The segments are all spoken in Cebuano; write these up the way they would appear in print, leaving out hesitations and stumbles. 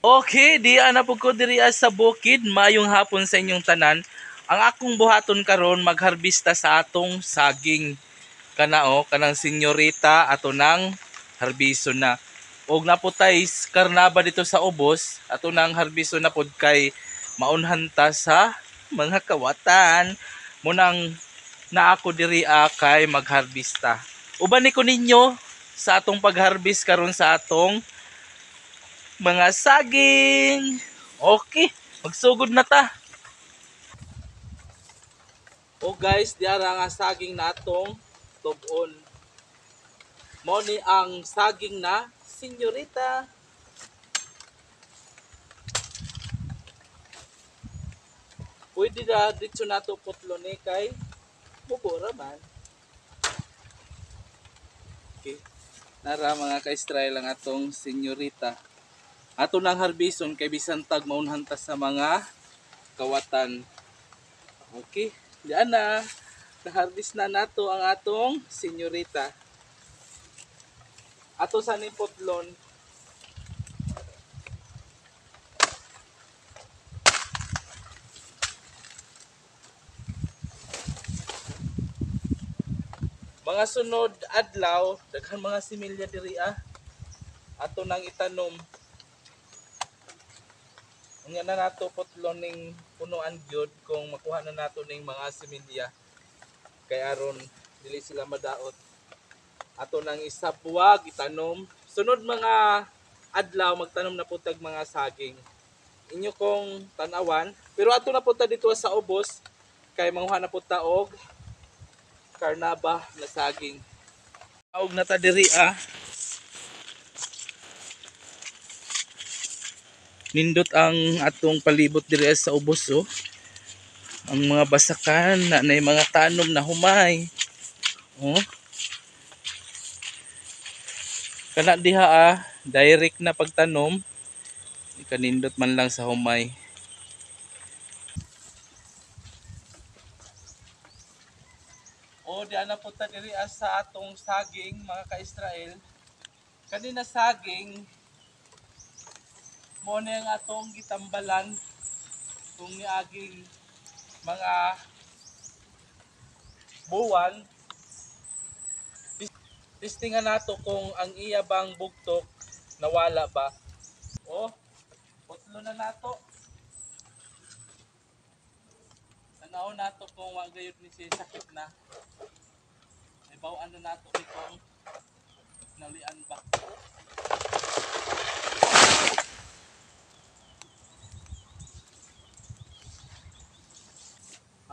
Okay, di ana pud ko diri sa bukid. Maayong hapon sa inyong tanan. Ang akong buhaton karon magharbista sa atong saging. Kana o, kanang senyorita ato nang harbiso na. Og naputay karnaba dito sa ubos, ato nang harbiso na pud kay maunhan ta sa mga kawatan. Munang naako diri kay magharbista. Uban ni ko ninyo sa atong pagharbis karon sa atong mga saging. Okay, magsugod na ta. O guys, diara nga saging natong tubon. Mao ni ang saging na senyorita. Pwede na dito nato putlo ni kay bubo ra man. Okay. Nara mga ka-Israel ang atong senyorita. Ato nang harbison kay bisan tag maunhan ta sa mga kawatan. Okay, diyan na. Naharbis na nato ang atong senyorita. Ato sa ning putlon. Mga sunod adlaw, daghan mga similya diri ah. Ato nang itanom. Unya na nato putlon ning punuan gyud kung makuha na nato ning mga similya kay aron dili sila madaot. Ato nang isabwag itanom. Sunod mga adlaw magtanom na pud tag mga saging. Inyo kong tan-awan, pero ato na pud ta dito sa ubos kay manguha na pud ta og karnaba na saging. Og na ta diri ah. Nindot ang atong palibot diri sa ubos oh. Ang mga basakan na nay mga tanom na humay. Oh. Kana diha ah, direct na pagtanom. Kanindot man lang sa humay. O di ana po ta diri sa atong saging mga ka-Israel. Kanina saging mo na ang atong gitambalan kung niaging mga buwan. Testingan nato kung ang iya bang bugtok nawala ba. O, putlo na nato. Tanaw nato kung wa gayud ni siya sakit na. Ibaw-an na nato ni kung nalian ba.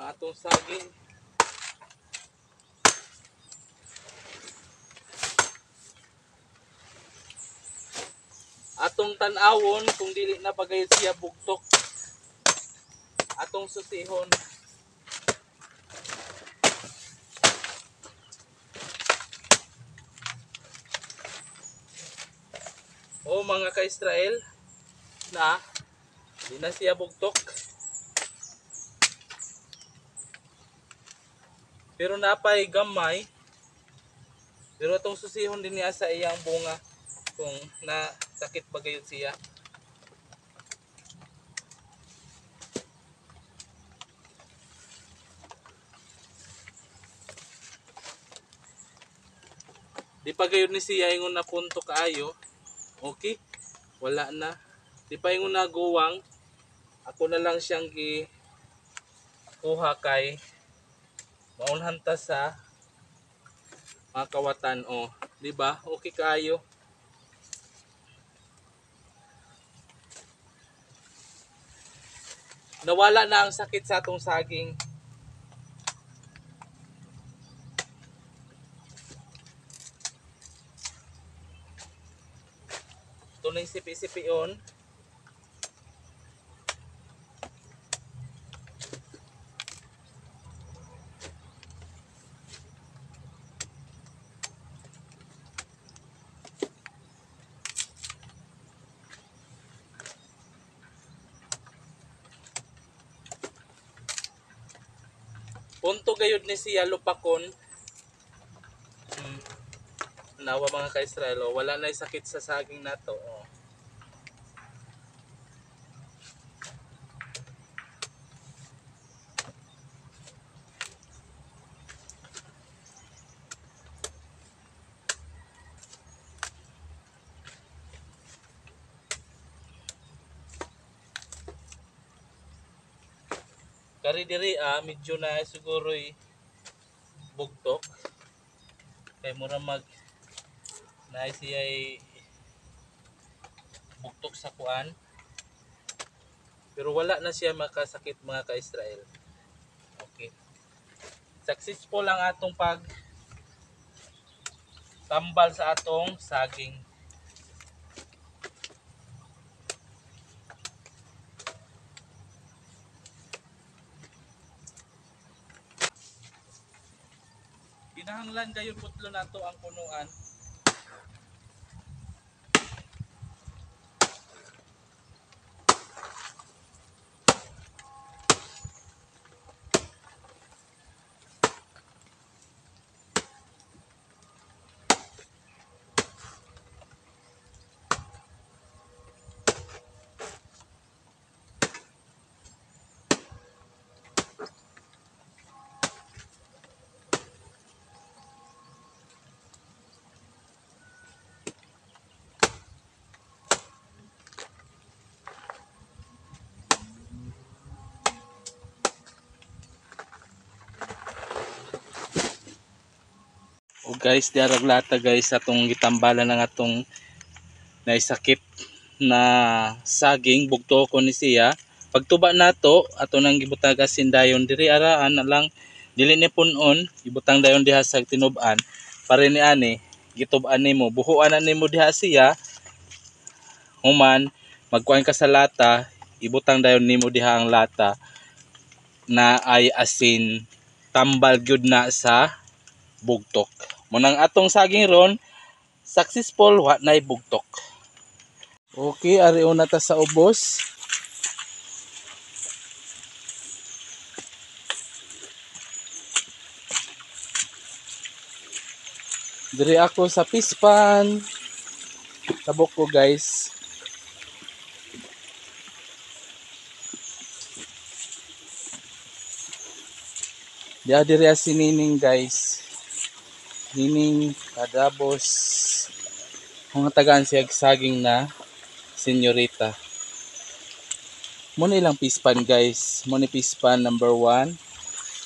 Ang atong saging. Atong tan-awon kung dili na pagayod siya bugtok. Atong susihon. O mga ka-Israel, na di na siya bugtok. Pero napay gamay. Pero atong susihon din niya sa iyang bunga kung na sakit ba gayud siya. Di pa gayud ni siya ingon na punto kaayo. Okay, wala na. Di pa ingon na guwang. Ako na lang siyang gikuha kay maunhan ta sa mga kawatan. O, di ba? Okay kaayo. Nawala na ang sakit sa atong saging. Ito na yung sipi-sipion. Punto gayud ni siya lupakon. Nawa mga ka-Israel, oh, wala na sakit sa saging nato. Oh. Kari diri medyo na siguro'y bugtok. Kay mura mag na siya'y bugtok sa kuan. Pero wala na siya makasakit mga ka-Israel. Okay. Successful ang atong pag tambal sa atong saging. Kinahanglan kayo putlo nato ang punuan. O guys, diarag lata guys atong gitambalan ng atong naisakit na saging, bugto ko ni siya. Pagtuba nato ato nang gibutang asin dayon diri araan na lang dili ni punon, ibutang dayon diha sa tinub-an pare ni ani gitub-an nimo, buhuan na nimo diha siya. Human magkuan ka sa lata, ibutang dayon nimo diha ang lata na ay asin, tambal gyud na sa bugtok. Munang atong saging ron successful, wa nay bugtok. Okay, ari una ta sa ubos. Diri ako sa pispan. Tabok ko guys. Diha diri si Nining guys. Nining kadabos. Kung tagaan siya saging na senyorita. Muna ilang pispan guys. Muna pispan number 1,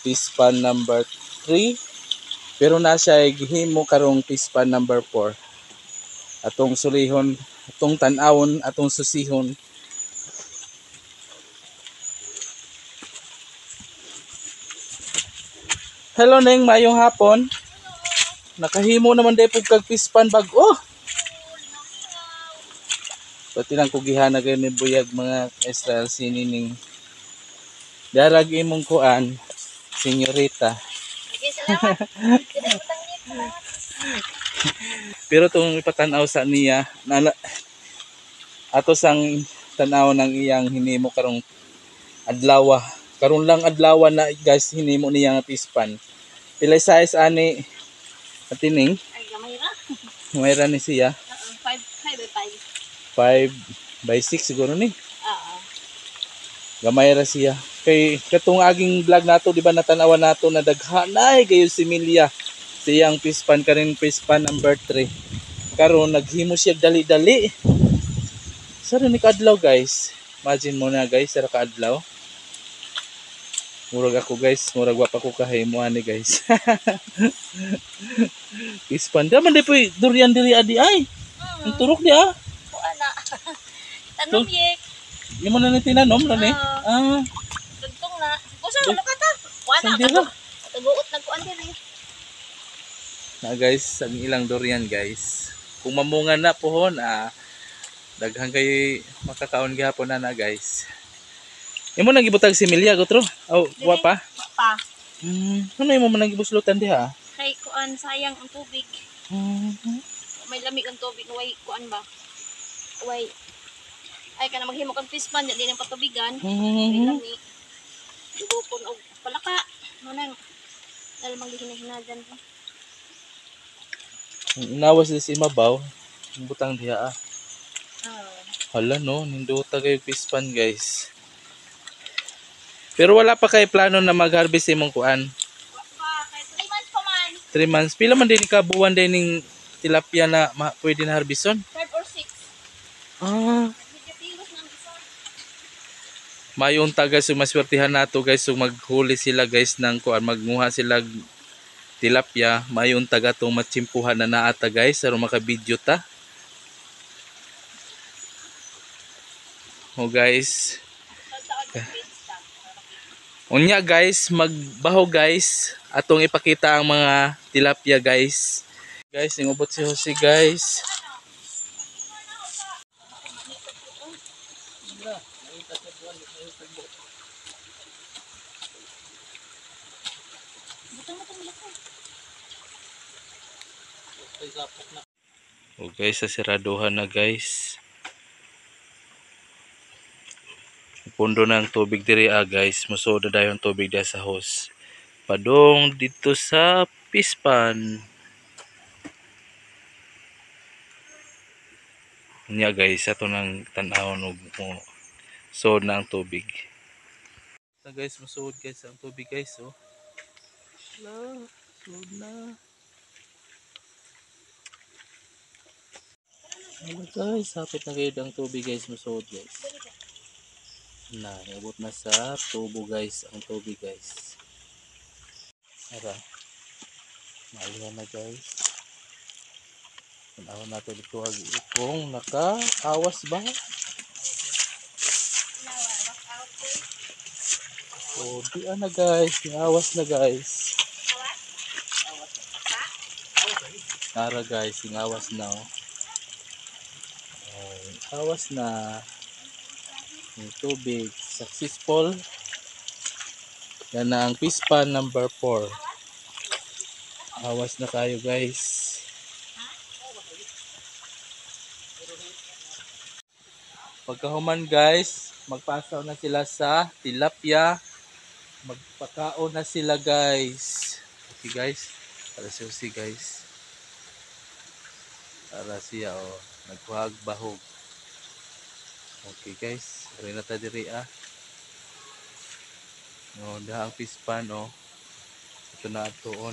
pispan number 3. Pero na siya gihimo karong pispan number 4. Atong sulihon, atong tan-awon, atong susihon. Hello Neng, maayong hapon. Nakahimo naman day pug kag pispan bag-o. Pati lang kugihan na kayo ni buyag mga Israel si Nining. Darag imong kuan, senyorita. Okay, salamat. Pero itong ipatanaw sa niya, ato sang tanaw ng iyang hinimo karong adlaw. Karon lang adlaw na guys hinimo niya nga pispan. Pilay size ani atining? Ay, gamay ra. Gamay ra ni siya. 5 by 5. 5 by 6 siguro ni. Oo. Gamay ra siya. Kay katong aging vlog nato, di ba natanawan nato na daghanay kayo si Milia. Siyang pispan karin pispan number 3. Karon naghimo siya dali-dali. Sara ni kaadlaw guys. Imagine mo na guys, sara kaadlaw. Murag ako guys, murag wa pa ko kahimo ani guys. Pispan da man di po durian diri adi ay. Ang turok di ah. Ana. Tanom yek. Imo na ni tinanom ra ni. Ah. Dugtong na. Usa wala ka ta. Wala ka. Taguot nagkuan diri. Na guys, ang ilang durian guys. Kung mamunga na pohon daghan kay makakaon gihapon na na guys. Imo nang gibutag si Milia gutro? Aw, wa pa? Wa pa. Ano imo man nang gibuslutan diha? Kay kuan sayang ang tubig. May lamig ang tubig, way kuan ba? Way. Ay kana maghimo kang pispan, di nang patubigan. May lami. Dugopon og palaka. Manang alamang gihinahinagan ko. Nawas di si Mabaw, ang butang diha ah. Hala no, nindota kayo pispan guys. Pero wala pa kay plano na mag-harvest imong kuan. Wala pa, kay 3 months pa man. 3 months. Pila man din ka buwan din ning tilapia na pwede na harveston? 5 or 6. Ah. Medyo pilos na ang isa. Mayon ta guys, so maswertihan nato guys, so maghuli sila guys ng kuan, magnguha sila tilapia, mayon ta gatong matsimpuhan na naata guys, aron maka-video ta. Oh guys. Unya guys, magbaho guys, atong ipakita ang mga tilapia guys. Guys, ningubot si Jose guys. Oh guys, sa siraduhan na guys. Pundo na ang tubig diri guys, musuod na dayon tubig diha sa hose. Padong dito sa pispan. Nya guys, ato nang tan-awon og mo suod na ang tubig. Na guys, musuod guys ang tubig guys oh. La, suod na. Ano guys, hapit na kayo ang tubig guys, musuod guys. Na, niabot na sa tubo guys, ang tubig guys. Ara. Maalihan na guys. Tanawan natin dito kung nakaawas ba. O, di na guys, niawas na guys. Ara guys, niawas na oh. Oh, awas na. Yung tubig successful. Yan na ang pispan number 4. Awas na kayo guys. Pagkahuman guys, magpasaw na sila sa tilapia. Magpakaon na sila guys. Okay guys, para si Jose guys. Para siya oh, nagkuhag bahog. Okay guys, rin na ta diri ah. No, daha ang pispan oh. Ito na atoon.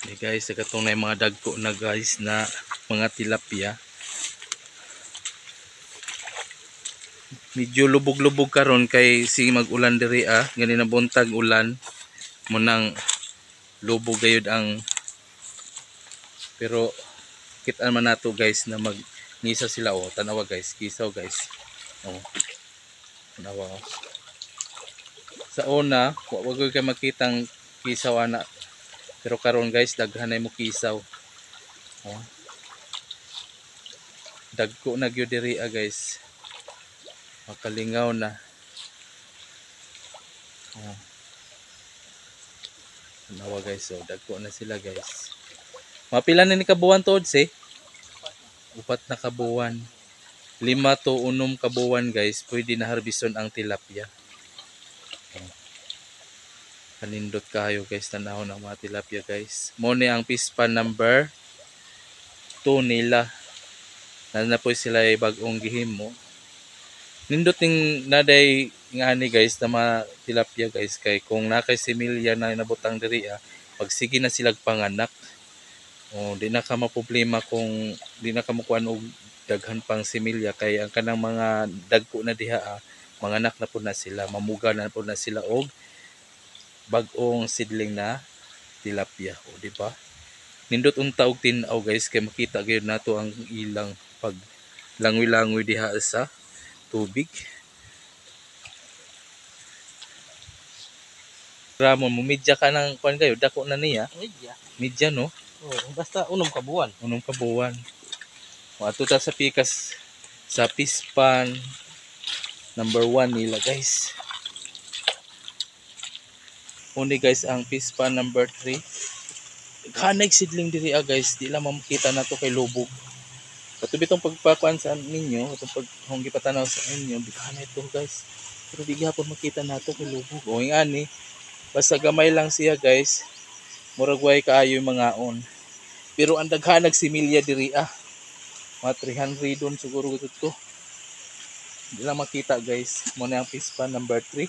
Okay guys, sa katong na mga dagko na guys na mga tilapia. Medyo lubog-lubog karon kay si mag-ulan diri ah, gani na buntag ulan munang lubog gayud ang, pero kita man nato guys na mag ngisa sila oh, tanawa guys, kisaw guys. Oh. Tanawa oh. Sa una, wa gyud kay makitang kisaw ana. Pero karon guys, daghan na mo kisaw. Oh. Dagko na gyud diri ah guys. Makalingaw na. Oh. Tanawa guys, oh, dagko na sila guys. Mapila na ni kabuan tuod si? 4 na kabuwan. 5 to 6 kabuwan guys, pwede na harbison ang tilapia. Oh. Kanindot kayo guys, tanaw ng mga tilapia guys. Mo ni ang pispan number 2 nila. Na po sila ay bag-ong gihimo. Nindot ning naday ngani guys na mga tilapia guys, kay kung nakay similya na nabutang diri ah, pagsige na silag panganak. Oh, di na ka maproblema kung di na ka mukuan og daghan pang similya kay ang kanang mga dagko na diha ah, manganak na pud na sila, mamuga na pud na sila og bag-ong sidling na tilapia, o di ba? Nindot unta og tin-aw guys kay makita gyud nato ang ilang pag langoy-langoy diha sa tubig. Ramon, mumidya ka ng kuan kayo, dako na niya. Midya. Midya no? Oh, basta unom ka buwan. Unom ka buwan. Ato ta sa pikas sa pispan number 1 nila guys. Uni guys ang pispan number 3. Kanay sidling diri ah guys, di lang makita nato kay lubog. Katubi tong pagpakuan sa ninyo, itong paghong gipatanaw sa inyo, bikanay to guys. Pero di gyapon makita nato kay lubog. O ingani, basta gamay lang siya guys. Murag way kaayo yung mga on. Pero ang daghan nagsimilya diri ah. Mga 300 don siguro gud to. Di lang makita guys. Mo na ang pispan number 3.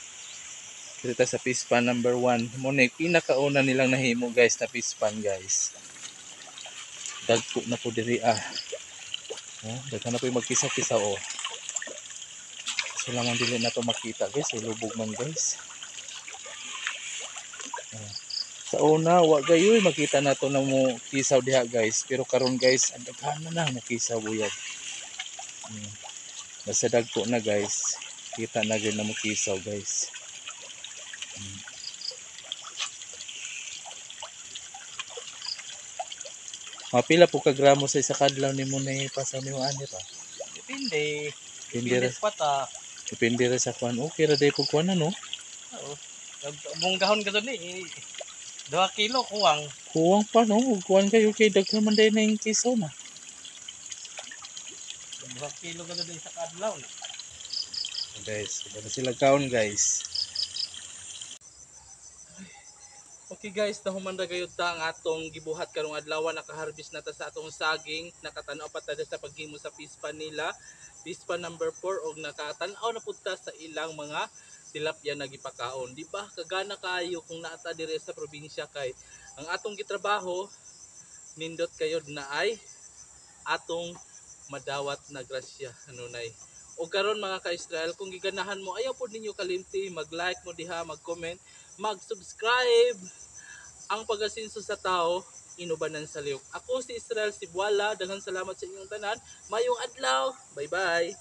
Dito ta sa pispan number 1. Mo na pinakauna nilang nahimo guys na pispan guys. Dagko na po diri ah. Oh, daghan na po yung magkisa-kisa oh. Sila man dili na to makita, guys, ay lubog man, guys. Ah. Sa una, wa gayoy makita na to na mo kisaw diha, guys, pero karon, guys, ang daghan na na mo kisaw buyag. Basta dagko na, guys, kita na gyud na mo kisaw, guys. Mapila po ka gramo sa isa kadlaw nimo na ipasa nimo ani pa? Depende. Depende Depende ra, sa pata. depende ra sa kuan. Okay ra day po kuan, ano? Oo. Bung gahon ka doon eh. 2 kilo kuwang. Kuwang pa, no? Ug kuan kayo kay daghan man day na yung kisaw na. 2 kilo ka doon sa kadlaw na. Guys, wala sila kaon, guys. Okay guys, nahuman ra gayud ta ang atong gibuhat karong adlaw. Nakaharvest na ta sa atong saging, nakatan-aw pa ta sa paghimo sa pispan nila, pispan number 4, og nakatan-aw na pud ta sa ilang mga tilapia na gipakaon. Di ba kagana kaayo kung naa ta diri sa probinsya kay ang atong gitrabaho nindot kayod na ay atong madawat na grasya anunay. O karon, mga ka-Israel, kung giganahan mo, ayaw po ninyo kalimti, mag-like mo diha, mag-comment, mag-subscribe. Ang pag-asinso sa tao, inubanan sa liyok. Ako si Israel Sibuala, daghang salamat sa inyong tanan. Mayong adlaw. Bye-bye.